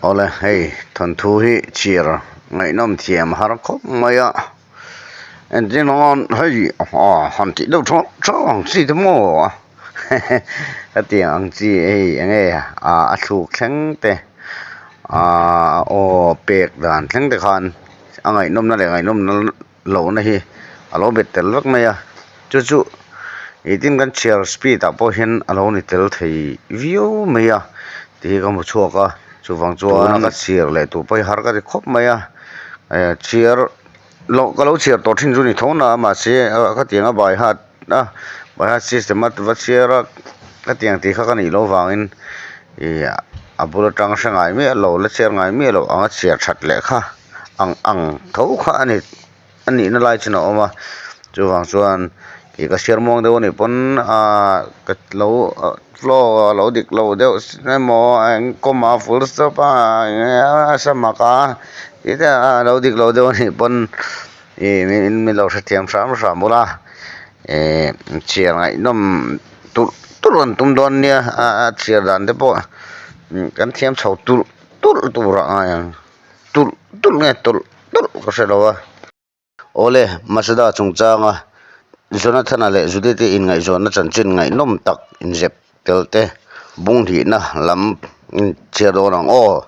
Awle hei thawnthu hi chhiar ngaihnawm thiam har khawp mai a entir nawn hei aw han tih deuh thawh thawh ang chi te maw hetiang ang chi hei eng nge ah a thluk thleng te ah aw pek dan thleng te khan a ngaihnawmna leh ngaihnawmna lohna hi a lo bet tel vek mai a chu chu ih tin kan chhiar speed ah pawh hian a lo ni tel thei viau mai a tih hi ka hmu chhuak a chuvang chuan ka chhiar leh tur pawh hi har ka ti khawp mai a eh chhiar loh ka lo chhiar tawh thin chu ni tho na a mahse khatiang a by heart a by heart system a va chhiar a khatiang tih kha ka nih loh vangin ih a bul atang hre ngai miah lo la chhiar ngai miah loh anga chhiar that leh kha. Ang ang tho kha a ni a nihna lai chuan a awm a chuvang chuan ih ka siar muang deuh a nih pawn ahh ka lo flow a lo dik lo deuh emaw a eng comma full stop a eng samak a tih te a lo dik lo deuh a nih pawn ih min lo hrethiam hram hram ula ih chhiar ngaihnawm tulh tulh an tum dawn nia a chhiar dan te pawh kan thiam chho tulh tulh tur a ngai ang. Tulh tulh nge tulh tulh ka hre lo a. Awle, Masada chungchanga Jonathana leh Judith-i inngaihzawnna chanchin ngaihnawm tak inzep tel te bung hlihna lam chhiar dawn ang aw.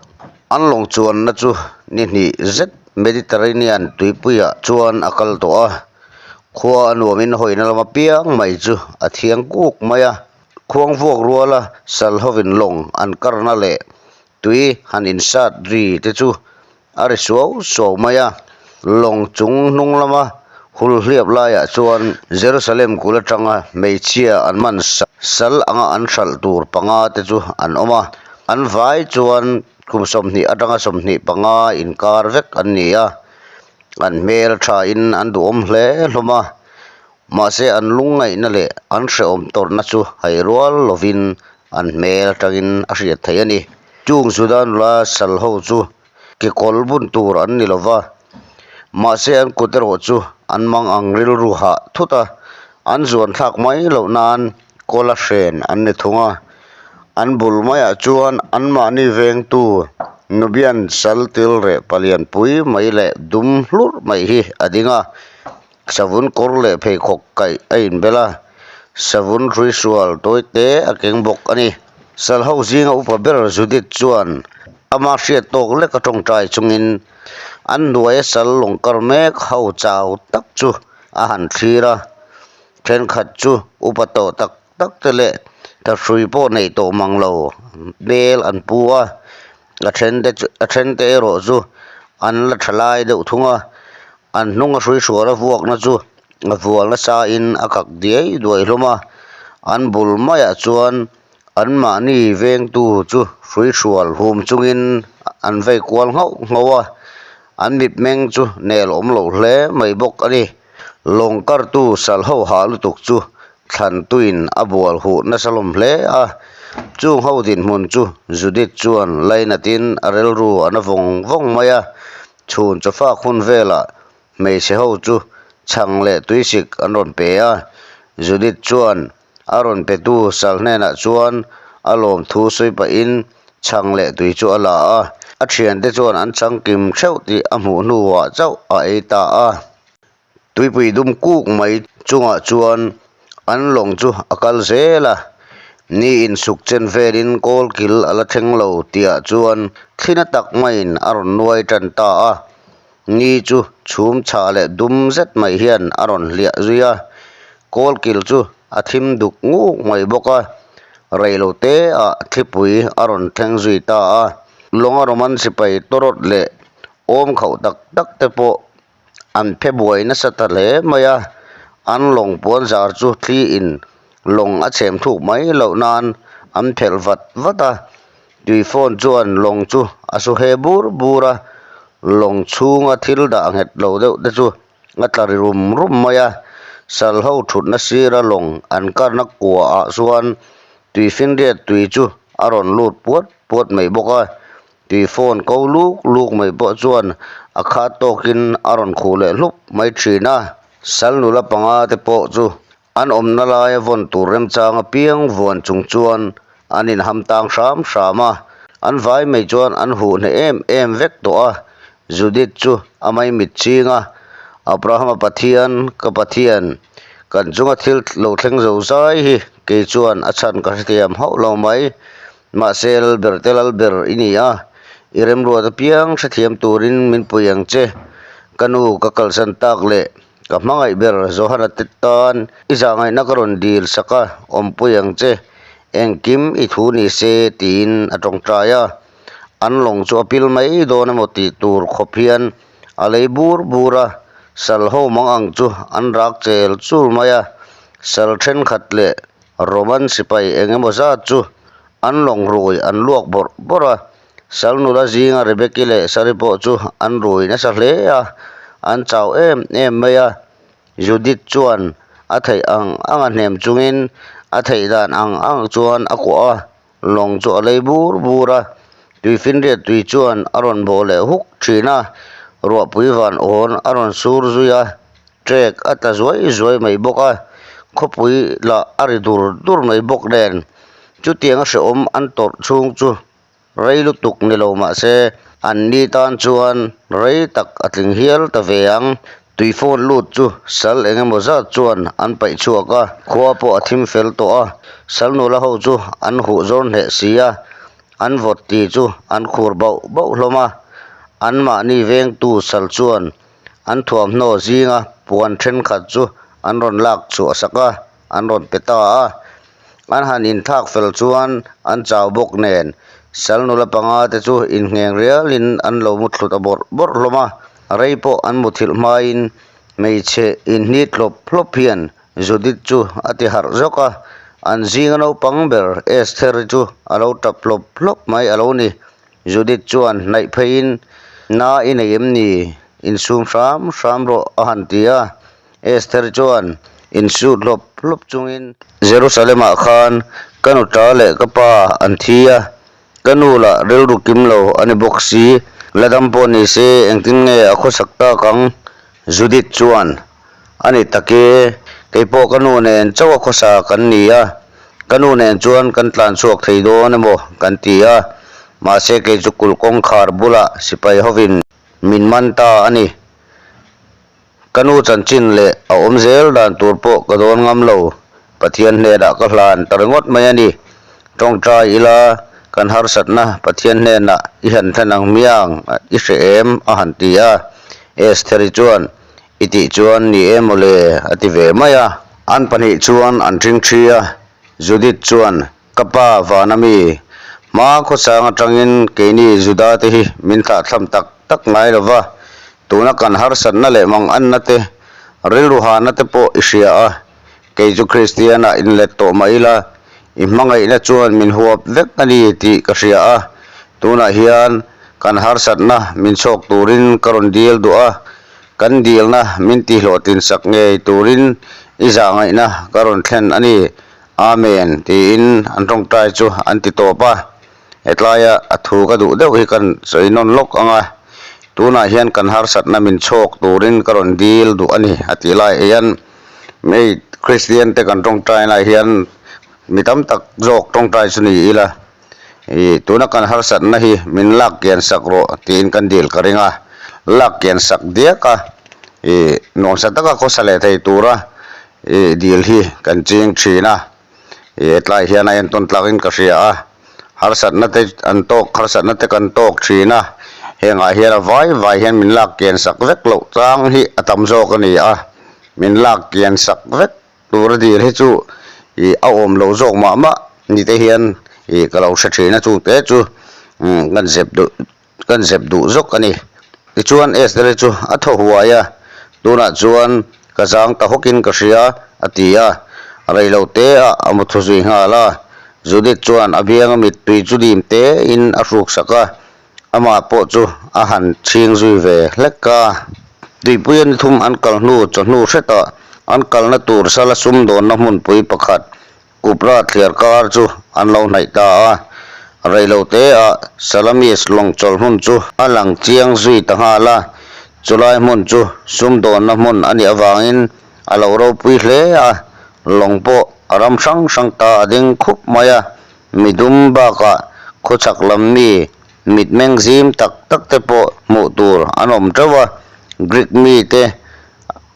An lawng chuanna chu ni hnih zet Mediterranean tuipuiah chuan a kal tawh a, khua a nuamin hawina lama piang mai chu a thiang kuk mai a. Khuang vuak ruala sal hovin lawng an karna leh Tui han insat ri te chu a ri suau suau mai a, lawng chung hnung lama hul hliap laiah chuan Jerusalem kul atanga hmeichhia an man sal anga an hralh tur panga te chu an awm a, an vai chuan kum 20 atanga 25 inkar vek an ni a, an hmel thain an duhawm hle hlawm a, mahse an lungngaihna leh an hrehawm tawrhna chu hai rual lovin An hmel atangin a hriat theih a ni. Chung Juda nula sal ho chu kekawl bun tur an ni lo va, mahse an kut erawh chu an mang ang rilru hah thut a, an zuan thlak mai loh nan kawla hren an ni thung a. An bul maiah chuan anmahni vengtu Nubian sal til reh palian pui mai leh dum hlurh mai hi a ding a. Savun kawr leh pheikhawk kaih a inbel a, savun hrui sual tawi te a keng bawk a ni. Salho zinga upa ber Judith chuan ama hriat tawk lek a tawngtai chungin an hnuaia sal lawng kar mek ho chau tak chu a han thlir a, thenkhat chu upa tawh tak tak te leh thahrui pawh neih tawh mang lo hmel an pu a, a then te chu a then te erawh chu an la tha lai deuh thung a. An hnung a hrui hrual a vuakna chu a vual nasa in a kak diai duai hlawm a, an bul maiah chuan anmahni vengtu chu hrui hrual hum chungin an vei kual nghauh nghauh a, an mitmeng chu nel awm loh hle mai bawk a ni. Lawng kartu sal ho hah lutuk chu thlan tuin a bual huh nasa hlawm hle a, chung ho dinhmun chu Judith chuan lainatin a rilru a na vawng vawng mai a. Chhun chawfak hun velah hmeichhe ho chu chhang leh tuisik an rawn pe a, Judith chuan a rawn petu sal hnenah chuan a lawmthu sawi pahin chhang leh tui chu a la a, a thiante chuan an chhang kim theuh tih a hmuh hnuah chauh a ei ta a. Tuipui dum kuk mai chungah chuan an lawng chu a kal zel a, ni insuk chen velin kawl kil a la thleng lo tihah chuan thlina tak maiin a rawn nuai tan ta a, ni chu chhum chhah leh dum zet mai hian a rawn hliah zui a, kawl kil chu a thim duk nguk mai bawk a, reilote ah thlipui a rawn thleng zui ta a, lawnga Roman sipai tawrawt leh awm khauh tak tak te pawh An phe buai nasa ta hle mai a, an lawng puan zar chu thli in lawng a chhem thuk mai loh nan an phelh vat vat a, tui phone chuan lawng chu a su he bur bur a, lawng chhunga thil dah nghet lo deuh te chu a tla ri rum rum mai a, sal ho thutna sira lawng an karna kua ah chuan tui finriat tui chu a rawn lut puat puat mai bawk a. Tui phone ko luk luk mai pawh chuan a khat tawkin a rawn khuh leh hlup mai thin a. Sal nula panga te pawh chu an awmna laia vawn tur remchang apiang vuan chung chuan an inham tang hram hram a. An vai mai chuan an huh hneh em em vek tawh a, Judith chu a maimit ching a, Abrahama Pathian, ka Pathian, kan chunga thil lo thleng zo zai hi kei chuan a chhan ka hrethiam hauh lo mai. Mahse, Lalber te Lalber i ni a, i remruat apiang hrethiam turin min pui ang che. Ka nu ka kalsan tak leh ka hmangaih ber Johana te tan i zahngaihna ka rawn dil sak a, awmpui ang che. Engkim i thu ni se tiin a tawngtai a. An lawng chu a pil mai dawn emaw tih tur khawp hian a lei bur bur a, sal ho mang ang chu an rak chel chul mai a. Sal thenkhat leh Roman sipai eng emaw zat chu an lawng rui an luak bawrh bawrh a, sal nula zinga Rebeki leh Sari pawh chu an rui nasa hle a, an chau em em mai a. Judith chuan a theih ang ang a hnem chungin a theih dan ang ang chuan a kuah a, lawng chu a lei bur bur a, tuifinriat tui chuan a rawn bawh leh huk thin a, ruahpui van awn a rawn sur zui a. Trek a tla zuai zuai mai bawk a, khawpui lah a ri dur dur mai bawk nen. Chutianga hrehawm an tawrh chhung chu rei lutuk ni lo mah se an ni tan chuan rei tak a tling hial ta ve ang. Tui phone lut chu sal eng emaw zat chuan an paih chhuak a, khua pawh a thim fel tawh a, sal nula ho chu an huh zawr hneh si a, an vawt ti chu an khur bauh bauh hlawm a, anmahni vengtu sal chuan An thuamhnaw zinga puan thenkhat chu an rawn lak chhuah sak a, an rawn pe ta a. An han inthlak fel chuan an chau bawk nen sal nula panga te chu inngheng rialin an lo mu thlu ta bawrh bawrh hlawm a. Rei pawh an muthilh hmain hmeichhe inhnit hlawp hlawp hian Judith chu a ti harh zawk a, an zinga naupang ber Esther-i chu a lo tap hlawp hlawp mai a lo ni. Judith chuan hnaih pheiin, Na i nei em ni? Insum hram hram rawh a han ti a. Esther chuan insut hlawp hlawp chungin, Jerusalem-ah khan ka nuta leh ka pa an thi a, ka nu lah rilru kim lo a ni bawk si. La dam pawh ni se engtin nge a khawsak tak ang? Judith chuan, A ni tak e, kei pawh ka nu nen chauh a khawsa kan ni a, ka nu nen chuan kan tlan chhuak thei dawn emaw kan ti a, mahse kei chu kulh kawngkhar bulah sipai hovin min man ta a ni. Ka nu chanchin leh a awm zel dan tur pawh ka dawn ngam lo, Pathian hnenah ka hlan ta ringawt mai a ni. Tawngtai ila kan harsatna Pathian hnenah i han thlen ang hmiang i hre em? a han ti a. Estheri chuan, I tih chuan ni e mawle a ti ve mai a. An pahnih chuan an ṭhingṭhi a, Judith chuan, Ka pa vana mi, hma khawchang aṭangin keini Juda te hi min thlahthlam tak tak ngai lo va, tuna kan harsatna leh manganna te, rilru hahna te pawh i hria a, kei chu Kristianah inlet tawh mah ila, i hmangaihna chuan min huap vek a ni tih ka hria a, tunah hian kan harsatna min chhawk turin ka rawn dil duh a, Kan dilna min tihhlawhtlin sak ngei turin i zahngaihna ka rawn thlen a ni. Amen, tiin an tawngtai chu an ti tawp a. Hetlaia a thu ka duh deuh hi kan sawi nawn lawk ang a, tunah hian kan harsatna min chhawk turin ka rawn dil duh a ni a tih lai hian hei Kristian te kan tawngtainaah hian mi tam tak zawk tawngtai chu ni ila. Ih, tuna kan harsatna hi min lak kian sak rawh tiin kan dil ka ring a, lak kian sak diak a, ih, nuamsa taka khawsa leh thei tura ih dil hi kan ching thin a, ih hetlai hian a entawn tlakin ka hria a, harsatna te an tawk harsatna te kan tawk thin a, hengah hian a vai vai hian min lak kian sak vek loh chang hi a tam zawk a ni a, min lak kian sak vek. Tura dil hi chu ih a awm lo zawk mah mah ni te hian ih ka lo hre thin a chu te chu umm kan zep duh kan zep duh zawk a ni. Tichuan Esther-i chu a thaw huai a, tunah chuan ka zang ta hawkin ka hria a ti a, rei lo te ah a mu thu zui nghal a, Judith chuan a bianga mittui chu dim te in a hruk sak a, Amah pawh chu a han chhing zui ve hlek a. Tuipuia ni thum an kal hnu chawhnu hretah an kalna tur sala sumdawnna hmunpui pakhat Kupra thliar kar chu an lo hnaih ta a. Reiloteah Salamis lawng chawlh hmun chu a lang chiang zui ta nghal a. Chulai hmun chu sumdawnna hmun a nih avangin a lo ropui hle a, lawng pawh ram hrang hrang ta a ding khup mai a. Midum bakah Khawchhak lam mi mitmeng zim tak tak te pawh hmuh tur an awm teuh a, Greek mite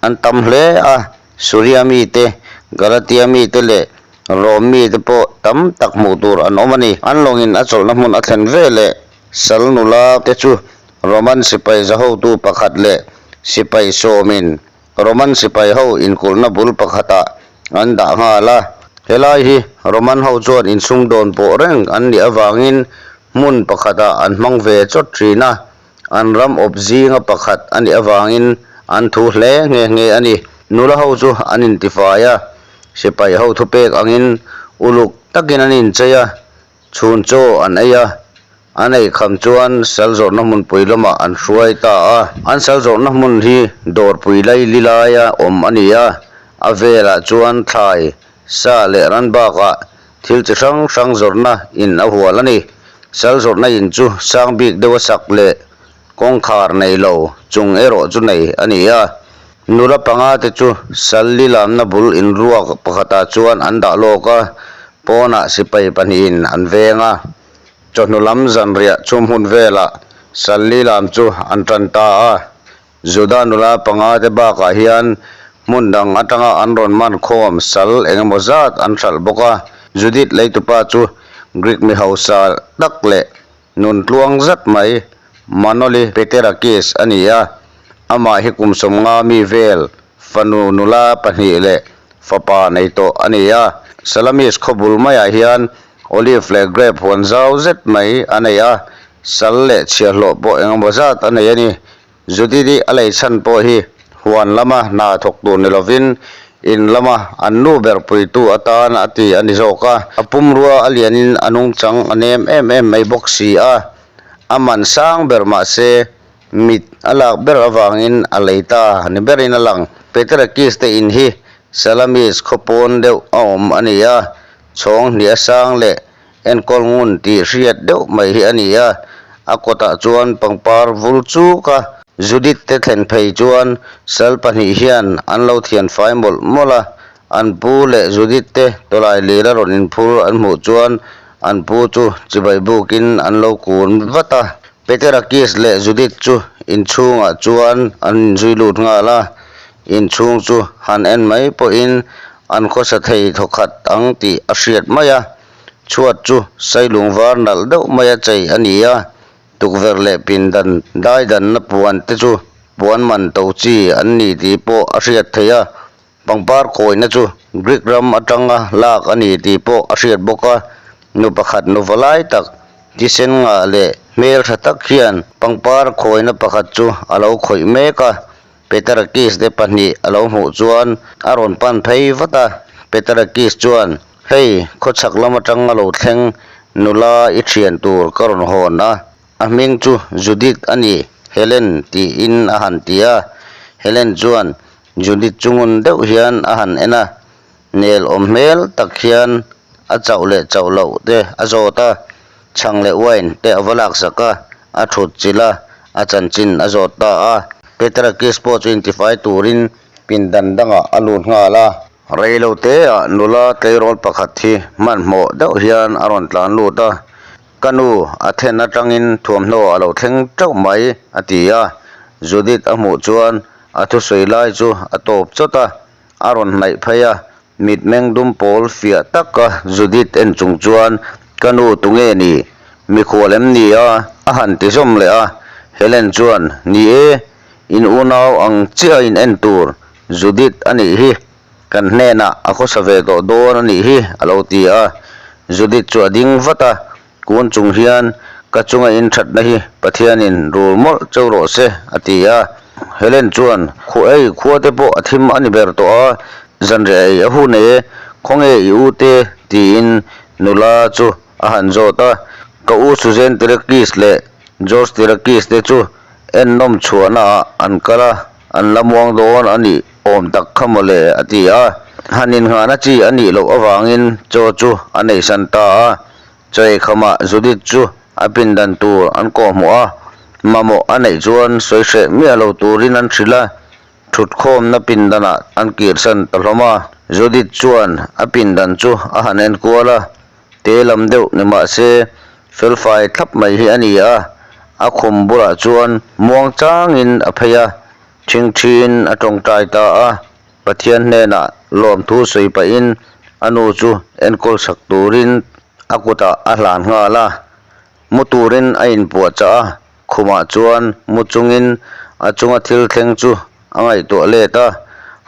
an tam hle a, Suria mite, Galatia mite leh Rom mite pawh tam tak hmuh tur an awm a ni. An lawngin a chawlhna hmun a thlen ve leh sal nula te chu Roman sipai zahotu pakhat leh sipai sawmin Roman sipai ho inkulhna bul pakhatah an dah nghal a. Helai hi Roman ho chuan insum dawn pawh reng an nih avangin hmun pakhatah an hmang ve chawt thin a, an ram awp zinga pakhat a nih avangin an thu hle nghe nghe a ni. Nula ho chu an intifai a, sipai ho thupek angin uluk takin an inchei a, Chhun chaw an ei a, an ei kham chuan sal zawrhna hmunpui lamah an hruai ta a. An sal zawrhna hmun hi dawrpui laili laia awm a ni a, a velah chuan thlai, sa leh ran bakah thil chi hrang hrang zawrhna in a hual a ni. Sal zawrhna in chu sang bik deuha sak leh kawngkhar nei lo chung erawh chu nei a ni a. Nula panga te chu sal li lamna bul inruak pakhatah chuan an dah lawk a, pawnah sipai pahnihin an veng a. Chawhnu lam zanriah chhum hun velah sal li lam chu an tan ta a. Juda nula panga te bakah hian hmun dang atanga an rawn man khawm sal eng emaw zat an hralh bawk a. Judith leitupa chu Greek mi hausa tak leh Nun tluang zat mai, Manoli Peterakis a ni a, amah hi kum sawmnga mi vel fanu nula pahnih leh fapa nei tawh a ni a. Salamis khaw bul maiah hian olive leh grape huan zau zet mai a nei a, sal leh chhiahhlawh pawh engemaw zat a nei a ni. Judith-i a lei chhan pawh hi huan lama hna thawk tur ni lovin in lama an nu ber puitu atan a ti a ni zawk a. A pumrua a lianin a nungchang a nem em em mai bawk si a, a man sang ber mahse mit a lak ber avangin a lei ta ni berin a lang. Peterakis te in hi Salamis khaw pawn deuh a awm a ni a, chhawng hnih a sang leh Enkawl ngun tih hriat deuh mai hi a ni a, a kawtah chuan pangpar vul chuk a. Judith te thlen phei chuan sal pahnih hian an lo thian fai mawlh mawlh a, an pu leh Judith te tawlai lira rawn inphur an hmuh chuan an pu chu chibai bukin an lo kun vat a. Peterakis leh Judith chu inchhungah chuan an inzui lut nghal a, inchhung chu han en mai pawhin an khawsa thei thawkhat ang tih a hriat mai a. Chhuat chu sailung var nalh deuh maia chei a ni a, tukverh leh pindan daidanna puan te chu puan man to chi an ni tih pawh a hriat theih a, pangpar kawihna chu Greek ram atanga lak a ni tih pawh a hriat bawk a, nu pakhat nu va lai tak thisen ngah leh hmeltha tak hian pangpar khawihna pakhat chu a lo khawih mek a. Peterakis te pahnih a lo hmuh chuan a rawn pan phei vat a, Peterakis chuan, Hei, khawchhak lam atang a lo thleng, nula i thian tur ka rawn hawn a, a hming chu Judith a ni, Helen tiin a han ti a. Helen chuan Judith chu ngun deuh hian a han en a, nel awm hmel tak hian a chauh leh chauh loh te a zawt a, chhang leh wine te a va laksak a, a thut chilh a, a chanchin a zawt ta a. Petera kiss pawh chu intifai turin pindan dangah a lut nghal a. Reilo teah nula tleirawl pakhat hi hmanhmawh deuh hian a rawn tlan lut a, Ka nu, a then atangin thuamhnaw a lo thleng teuh mai, a ti a. Judith a hmuh chuan a thusawi lai chu a tawp chawt a. A rawn hnaih phei a, mitmeng dum pawl fiah taka Judith en chung chuan, Ka nu tunge ni? Mikhual em ni a? A han ti zawm leh a. Helen chuan, Ni e, in unau ang chiah a in en tur Judith a nih hi, kan hnenah a khawsa ve tawh dawn a nih hi, a lo ti a. Judith chu a ding vat a, Kun chung hian ka chunga in thatna hi Pathianin rul mawlh cheu rawh se, a ti a. Helen chuan, Khuh ei, khua te pawh a thim a ni ber tawh a, zanriah ei a hun e, khawnge i u te? tiin nula chu a han zawt a. Ka u Suzanne Tirakis leh George Tirakis te chu ennawm chhuahnaah an kal a, an la muang dawn a nih awm tak kha mawle, a ti a. Han innghahna chi a nih loh avangin chaw chu a neisan ta a. Chawi khamah Judith chu a pindan tur an kawhhmuh a, mamawh a neih chuan sawi hreh miah lo turin an hrilh a, thutkhawmna pindanah an kirsan ta hlawm a. Judith chuan a pindan chu a han enkual a, te lam deuh ni mah se Felfai thlap mai hi a ni a, a khum bulah chuan muang changin a phei a, ṭhingṭhiin a tawngtai ta a, Pathian hnenah lawmthu sawi pahin a nu chu enkawl sak turin a kutah a hlan nghal a, mu turin a inpuahchah a, khumah chuan mu chungin a chunga thil thleng chu a ngaihtuah let a,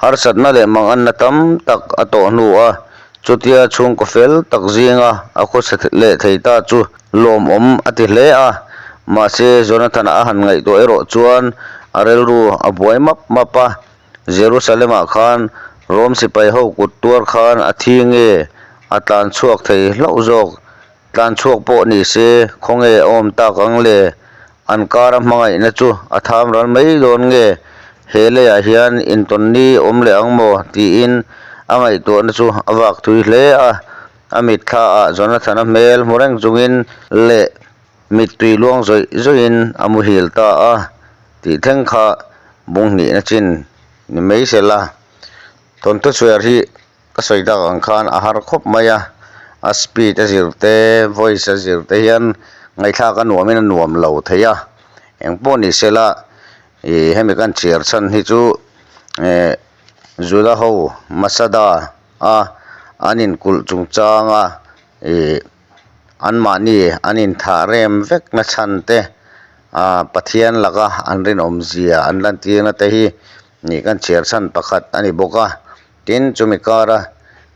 harsatna leh manganna tam tak a tawh hnu a, chutia chhungkaw fel tak zinga a khawsa leh thei ta chu lawmawm a ti hle a, mahse Jonathan-a a han ngaihtuah erawh chuan a rilru a buai map map a, Jerusalem-ah khan Rom sipai ho kut tuar khan a thi nge a tlan chhuak thei hlauh zawk Tlan chhuak pawh ni se, khawnge a awm tak ang le? An kara hmangaihna chu a tham ral mai dawn nge? He leiah hian intawn ni awm leh ang maw? tiin a ngaihtuahna chu a vak thui hle a. A mitthlaah Jonathan-a hmel hmu reng chungin leh mittui luang zawih zawihin a muhil ta a tih thleng kha bung hnihna chin ni mai sela. Thawnthu chhiar hi Ka sawi tak ang khan a har khawp mai a, a speed a zir te, voice a zir te hian ngaihthlak a nuamin a nuam lo thei a, engpawh ni sela ih hemi kan chhiar chhan hi chu eh Juda ho Masada a an inkulh chungchanga ih anmahni an inthah rem vek na chhan te ah Pathian laka an rinawmzia an lantirna te hi nih kan chhiar chhan pakhat a ni bawk a. Tin, chumi kara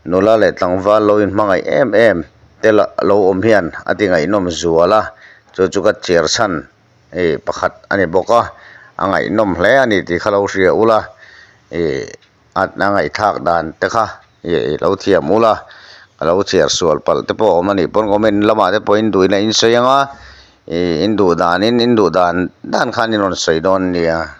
nula leh tlangval lo inhmangaih em em te lo awm hian a ti ngaihnawm zual a, chu chu ka chhiar chhan ih pakhat a ni bawk a, a ngaihnawm hle a ni tih kha lo hria ula, ih a ngaihthlak dan te kha ih lo thiam ula, ka lo chhiar sual palh te pawh a awm a nih pawn comment lamah te pawh in duhin a insawi ang a, ih in duh danin in duh dan dan khan in rawn sawi dawn nia.